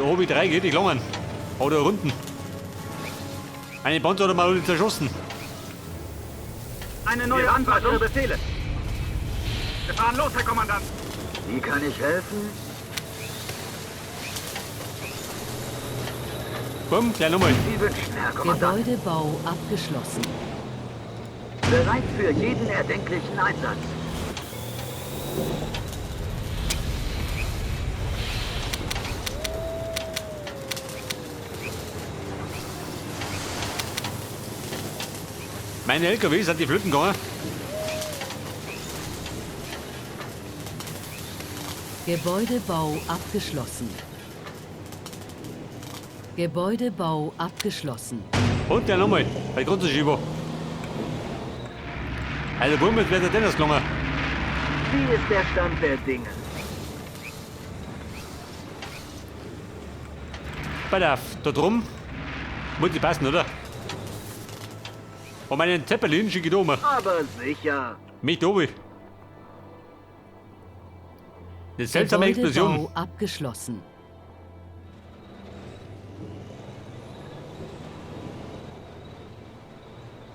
Da hab ich drei, geht die gelangen. Oder Runden. Eine Panzer hat mal zerschossen. Eine neue Anweisung. Ihre Befehle. Wir fahren los, Herr Kommandant. Wie kann ich helfen? Bumm, gleich nochmal. Sie wünschen, Herr Kommandant. Gebäudebau abgeschlossen. Bereit für jeden erdenklichen Einsatz. Meine LKW sind die Flöten gegangen. Gebäudebau abgeschlossen. Gebäudebau abgeschlossen. Und gleich nochmal. Bei Grundschieber. Also Bumm, jetzt wird der Dennis gelungen. Wie ist der Stand der Dinge? Pass auf, da drum muss die passen, oder? Und meinen Zeppelin schicke ich da oben. Aber sicher. Mich da oben. Eine seltsame Explosion. Gebäudebau abgeschlossen.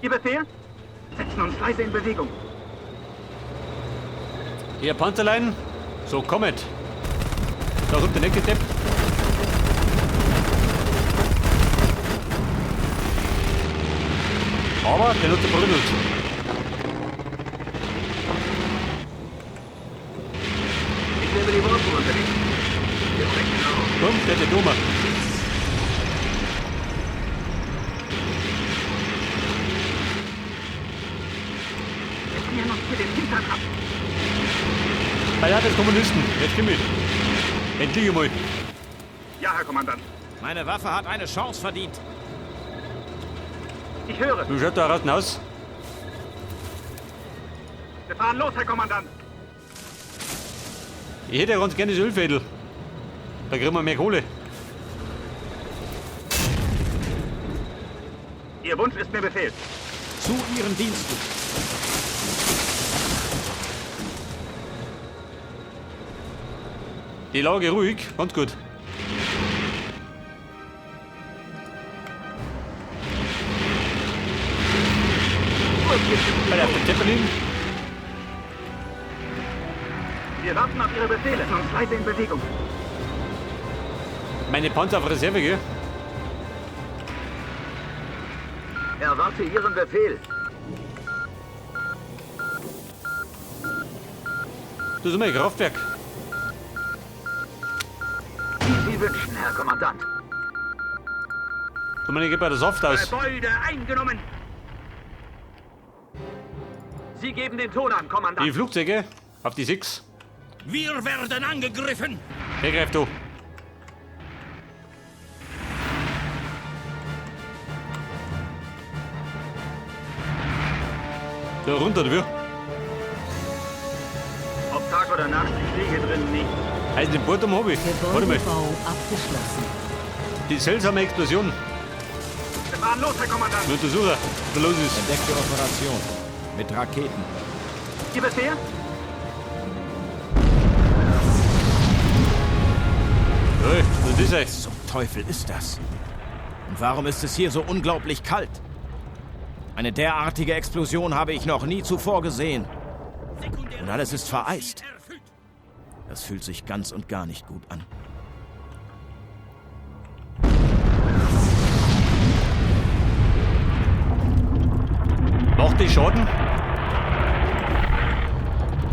Ihr Befehl? Setzen uns leise in Bewegung. Ihr Panzerlein, so kommet. Da kommt der nächste Depp. Aber der hat zerbrüttelt. Ich nehme die Worte unter dich. Wir brechen auf. Bumm, der ist der Dumme. Wir schmieren uns hier den Hintern ab. Ah ja, das Kommunisten. Jetzt komm ich. Endlich einmal. Ja, Herr Kommandant. Meine Waffe hat eine Chance verdient. Ich höre. Wie schaut da draußen aus? Wir fahren los, Herr Kommandant. Ich hätte ja ganz gerne das Ölfädel. Da kriegen wir mehr Kohle. Ihr Wunsch ist mir Befehl. Zu Ihren Diensten. Die Lage ruhig, ganz gut. Bei der Zeppelin. Wir warten auf Ihre Befehle. Setzen uns leise in Bewegung. Meine Panzer auf Reserve, gell? Erwarte Ihren Befehl. Das ist mein Kraftwerk. Wie Sie wünschen, Herr Kommandant. Du meine, geht bei der Saft aus. Gebäude eingenommen. Sie geben den Ton an, Kommandant. Die Flugzeuge auf die 6. Wir werden angegriffen. Wer greift da? Da runter, oder wie? Ob Tag oder Nacht, ich liege drin nicht. Also den Bord hab ich. Warte mal. Gebäudebau abgeschlossen. Die seltsame Explosion. Wir fahren los, Herr Kommandant. Wir untersuchen, was da los ist. Entdeckte Operation. Mit Raketen. Ihr Befehl? Hey, was ist das? Zum Teufel ist das? Und warum ist es hier so unglaublich kalt? Eine derartige Explosion habe ich noch nie zuvor gesehen. Und alles ist vereist. Das fühlt sich ganz und gar nicht gut an. Macht die Schaden?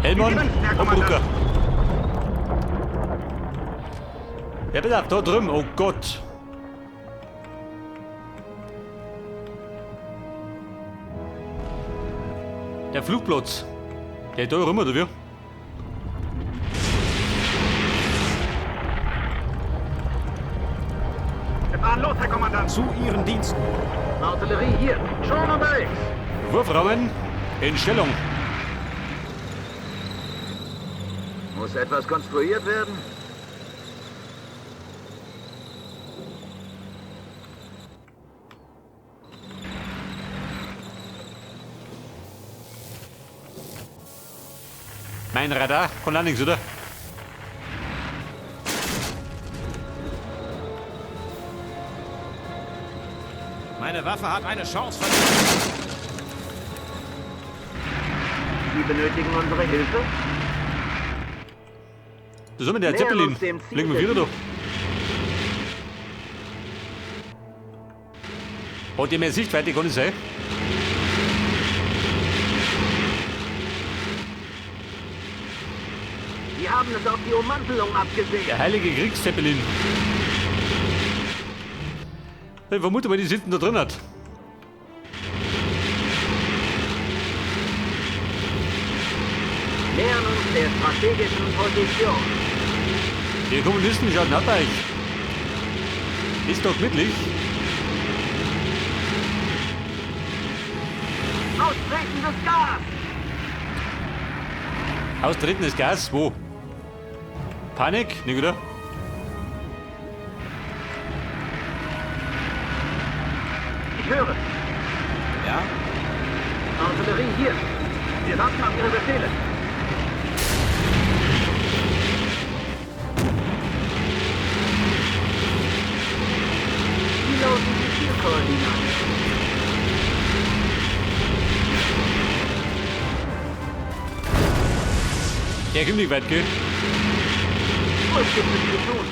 Hellmann und Brucker. Ja, bitte, da drüben. Oh Gott. Der Flugplatz. Der da rum, oder wie? Wir fahren los, Herr Kommandant. Zu Ihren Diensten. Artillerie hier. Schon unterwegs. Wurfrahmen in Stellung. Muss etwas konstruiert werden? Mein Radar kann auch nichts, oder? Meine Waffe hat eine Chance verdient. Sie benötigen unsere Hilfe? Das ist immer der Nähern Zeppelin. uns dem Ziel Fliegen wir wieder da. Hat der mehr Sichtweite, kann es sein? Sie haben es auf die Ummantelung abgesehen. Der heilige Kriegszeppelin. Ich vermute mal, die sitzen da drin hat. Nähern uns der strategischen Position. Die Kommunisten schauen ab euch. Ist doch gemütlich. Austretendes Gas! Austretendes Gas, wo? Panik? Nicht, oder? Ich höre. Ja? Artillerie hier. Wir warten auf Ihre Befehle. Wie lauten die Zielkoordinaten? Der kommt nicht weit, gell? Was gibt es zu tun?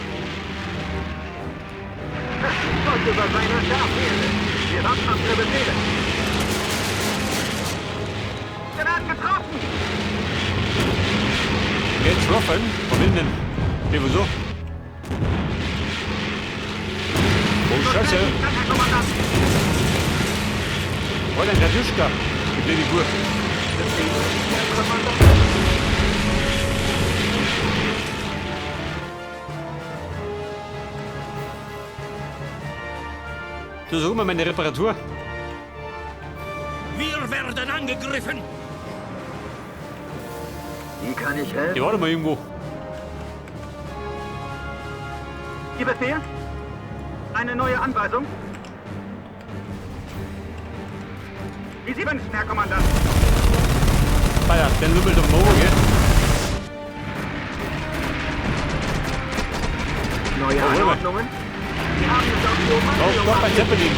Gott über seiner Schafherde. Wir warten auf Ihre Befehle. Wir werden getroffen. Getroffen? Von wem denn? Hey, wieso? Oh, Scheiße. Danke, Herr Kommandant. Fräulein Katjuschka. Die blöde Figur. Befehle, Herr Kommandant. So, suchen wir meine Reparatur. Wir werden angegriffen. Wie kann ich helfen? Die war doch mal irgendwo. Ihr Befehl? Eine neue Anweisung? Wie Sie wünschen, Herr Kommandant. Ah ja, den lümmelt am Novo, gell? Neue Oh, warte mal. Anordnungen? Sie haben es auf die Oh Ummantelung Gott, mein abgesehen. Zeppelin.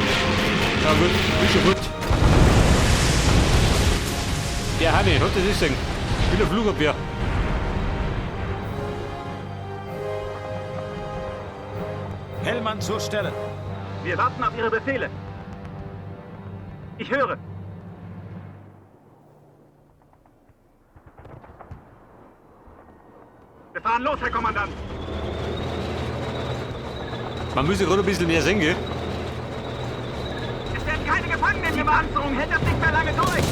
Ja gut, ist schon gut. Der Hanni, hat das ist ein Wieder Flugabwehr. Hellmann zur Stelle. Wir warten auf Ihre Befehle. Ich höre. Wir fahren los, Herr Kommandant. Man müsse gerade ein bisschen mehr sehen, gell? Es werden keine Gefangenen gemacht. Die Panzerung hält das nicht mehr lange durch.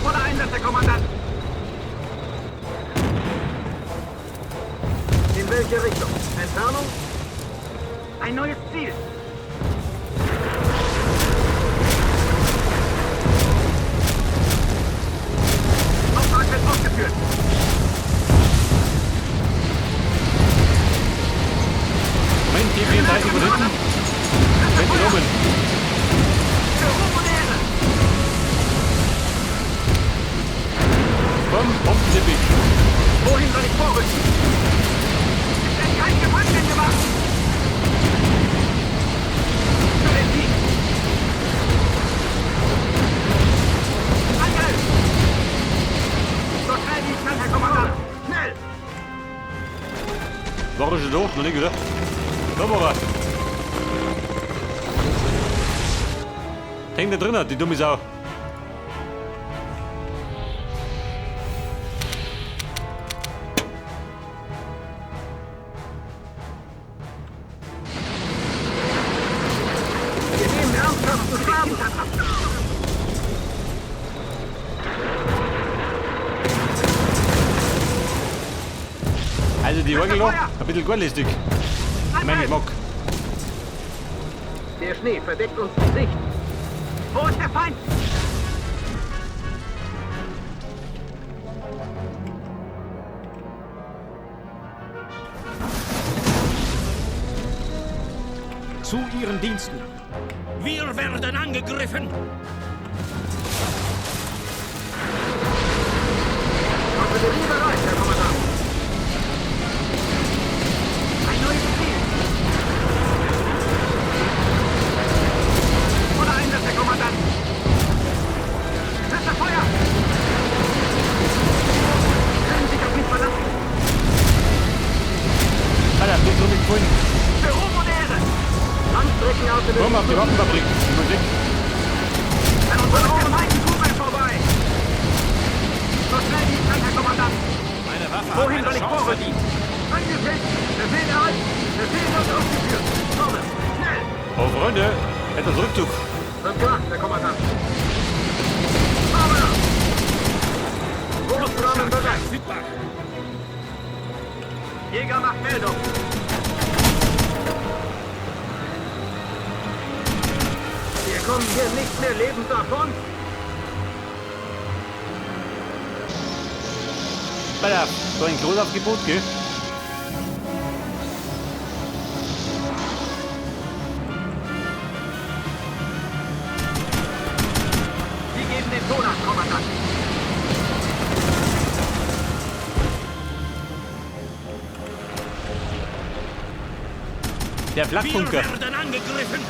Voller Einsatz, Herr Kommandant. In welche Richtung? Entfernung? Ein neues Ziel. Auftrag wird ausgeführt. Moment, T34 von hinten. Wird genommen. Für Ruhm und Ehre. Komm, Bombenteppich. Wohin soll ich vorrücken? Es werden keine Gefangenen gemacht. Für den Sieg. Angriff! So schnell wie ich kann, Herr Kommandant. Schnell! War er schon da? Noch nicht, oder? Da war er. Hängt da drinnen, die dumme Sau. Wir nehmen ernsthaften Schaden. Also die Orgel noch, ein bisschen guarlistig. Mein Geschmack. Der Schnee verdeckt uns die Sicht. Wo ist der Feind? Zu Ihren Diensten. Wir werden angegriffen. Artillerie bereit, Herr Kommandant. Ein neues Ziel. Komm auf die Waffenfabrik. Die Musik. An unseren Ohren weichen Kugeln vorbei. So schnell wie ich kann, Herr Kommandant. Meine Waffe Wohin hat soll eine ich Chance vorrücken? verdient. Angefecht! Befehl erhalten! Befehl wird ausgeführt! Vorwärts! Schnell! Oh, Freunde, etwas Rückzug. Wird gemacht, Herr Kommandant. Vorwärts! Wurfrahmen bereit! Verfügbar. Jäger macht Meldung! Wir kommen hier nicht mehr lebend davon! Pass auf, da ein Großaufgebot, gell? Sie geben den Ton an, Kommandant! Der Flakbunker. Wir werden angegriffen.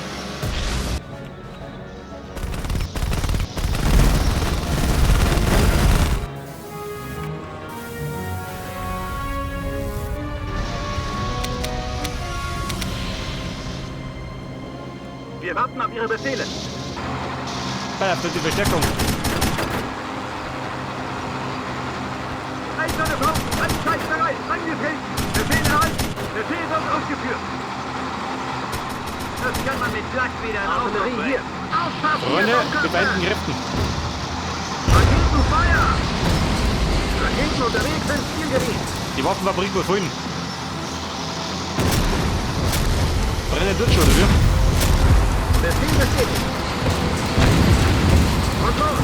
Wir warten auf Ihre Befehle. Pass auf, das ist die Verstärkung. Eiserne Faust, anzeigbereit, angetreten. Befehl erhalten. Befehl wird ausgeführt. Das kann man mit Flak wieder in Ordnung bringen. Hier. Aufpassen, Freunde, ihr mit Dummköpfe! vereinten Kräften. Raketenfeuer! Raketen unterwegs ins Zielgebiet. Die Waffenfabrik muss holen. Brennen tut schon, oder wie? Befehl bestätigt. Und los!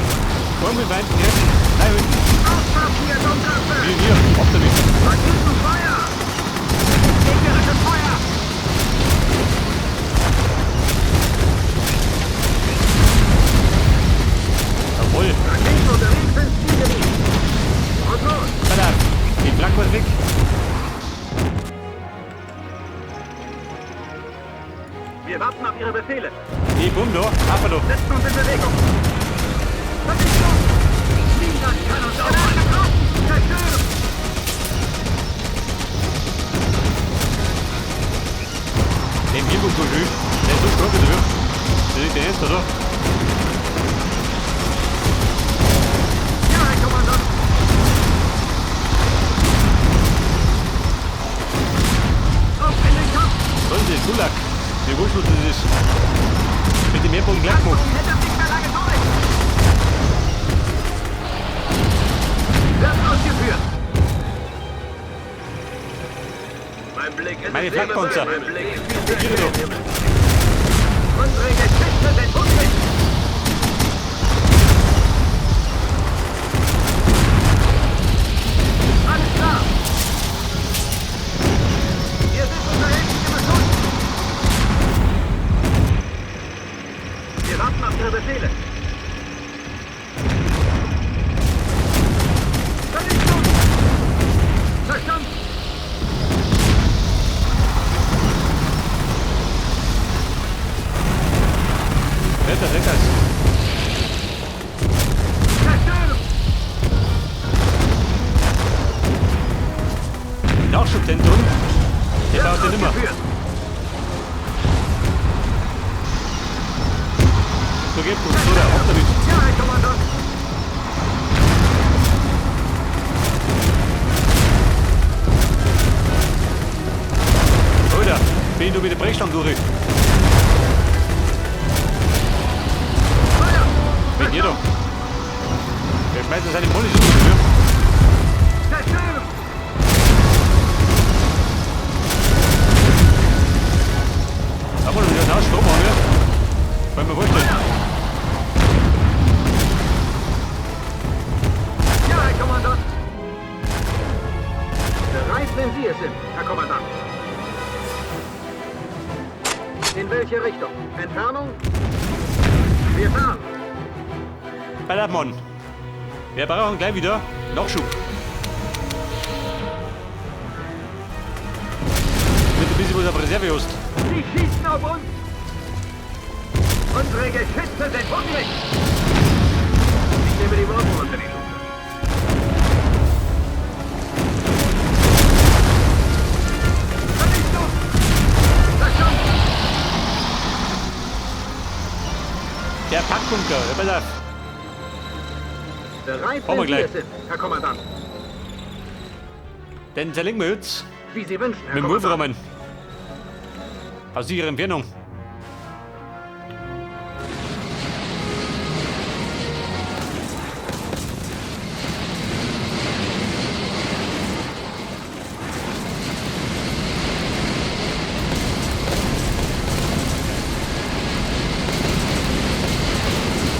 Komm mit vereinten Kräften. Nein, hinten. Aufpassen, ihr Dummköpfe! Hier, hier. Ab damit. Raketenfeuer! Gegnerisches Feuer! Jawohl. Raketen unterwegs ins Zielgebiet. Und los! Pass auf. Die Flak muss weg. Wir warten auf Ihre Befehle. Die Bumm da. Hafer da. Setzen uns in Bewegung. Vernichtung! Niemand kann uns aufhalten. Zerstören! Den Bierbuch so schön. Der ist so stark, oder wie? Das ist der erste, oder? Ja, Herr Kommandant. Auf in den Kampf! Das ist Gulag. Wie wurscht, was das ist. Mit dem Meerbogen gleich gemacht. Panzerung hält das nicht mehr lange durch! Wird ausgeführt! Mein Blick ist Meine Flakpanzer. Mein Blick ist Hier da. Unsere Geschütze sind hungrig! Alles klar! Wir sind unter heftigem Beschuss! Wir warten auf Ihre Befehle! Vernichtung! Verstanden! Wetter, wetter. Zerstören! Nachschubzentrum. Der Wird dauert ja nimmer. ausgeführt! So geht gut. So, ab damit. Ja, Herr Kommandant! Alter, bin ich da mit der Brechstange durch. Feuer! Mit dir da. Der schmeißt seine Molly schon oder wie? Zerstören! Aber wir haben Strom haben wir. Wollen wir vorstellen. Ja, Herr Kommandant! Bereit, wenn Sie es sind, Herr Kommandant. In welche Richtung? Entfernung? Wir fahren. Pass auf, Mann. Wir brauchen gleich wieder Nachschub. Damit du ein bisschen was auf Reserve hast. Sie schießen auf uns! Unsere Geschütze sind hungrig! Ich nehme die Worte unter die Lupe. Vernichtung! Verstanden! Flakbunker. Ja, pass auf. Bereit, Kommen wenn wir Sie gleich. es sind, Herr Kommandant. Den zerlegen wir jetzt. Wie Sie wünschen, Herr Mit dem Kommandant. Wurfrahmen. Aus sicherer Entfernung.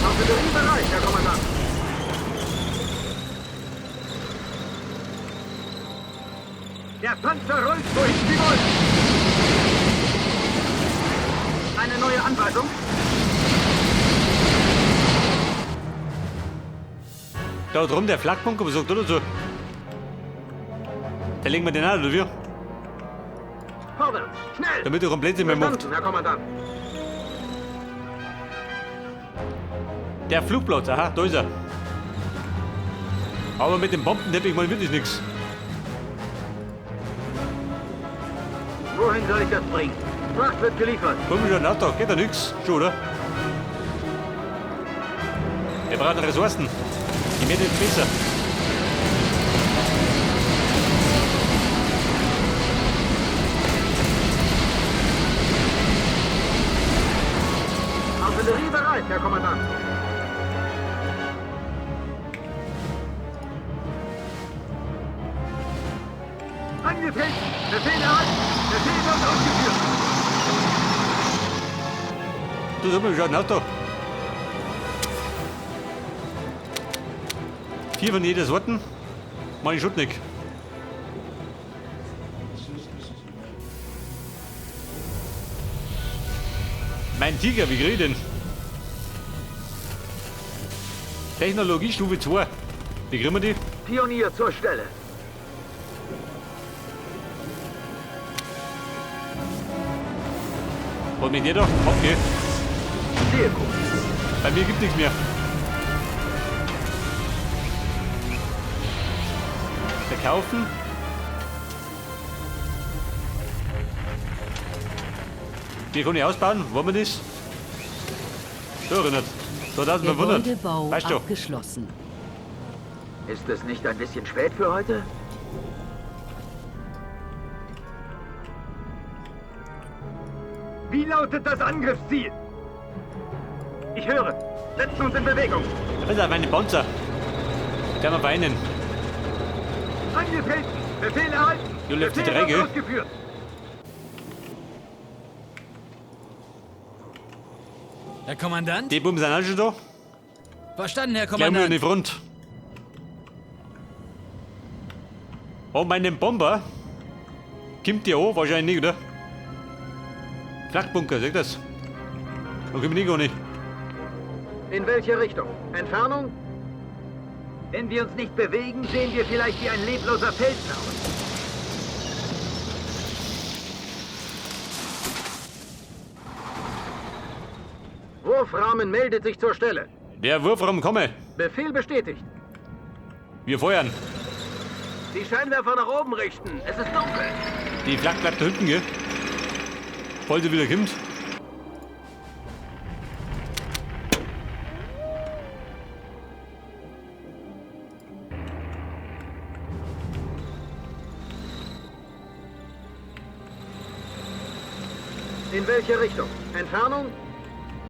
Artillerie bereit, Herr Kommandant. Der Panzer rollt, wohin Sie wollen. Eine neue Anweisung? Da drum der Flakbunker, was sagt der dazu? Da legen wir den an, oder wie? Vorwärts, schnell! Damit er komplett mehr macht. Verstanden, Herr Kommandant. Der Flugplatz, aha, da ist er. Aber mit dem Bombenteppich mal wirklich nichts. Wohin soll ich das bringen? Fracht wird geliefert. Komischer Auto, geht da nix. Schon, oder? Wir brauchen Ressourcen. Die mehr, desto besser. Artillerie bereit, Herr Kommandant. Angetreten! Befehl erhalten! Befehl wird ausgeführt! Du, sag mal, wie schaut ein Auto? 4 von jeder Sorten. Mach ich schon nicht. Mein Tiger, wie krieg ich den? Technologiestufe 2. Wie kriegen wir die? Pionier zur Stelle. Und mit dir da? Okay. Sehr gut. Bei mir gibt nichts mehr. Verkaufen. Hier kann ich ausbauen. Wollen wir das? So, erinnert. 2500. Gebäudebau Weißt du? abgeschlossen. Ist es nicht ein bisschen spät für heute? Wie lautet das Angriffsziel? Ich höre. Setzen uns in Bewegung. Das ist auch meine Panzer. Da kann man weinen. Angetreten! Befehl erhalten! Julia, Befehl die wird Dreige. ausgeführt! Herr Kommandant? Die Buben sind auch schon da. Verstanden, Herr Gleich mal an Kommandant. die Front. Oh, meinen Bomber. Kommt die an? Wahrscheinlich nicht, oder? Flakbunker, sag das. Da komm ich nicht gar nicht. In welche Richtung? Entfernung? Wenn wir uns nicht bewegen, sehen wir vielleicht wie ein lebloser Felsen aus. Wurfrahmen meldet sich zur Stelle. Der Wurfrahmen komme. Befehl bestätigt. Wir feuern. Die Scheinwerfer nach oben richten. Es ist dunkel. Die Flak bleibt da hinten, gell? Falls sie wieder kommt. In welche Richtung? Entfernung?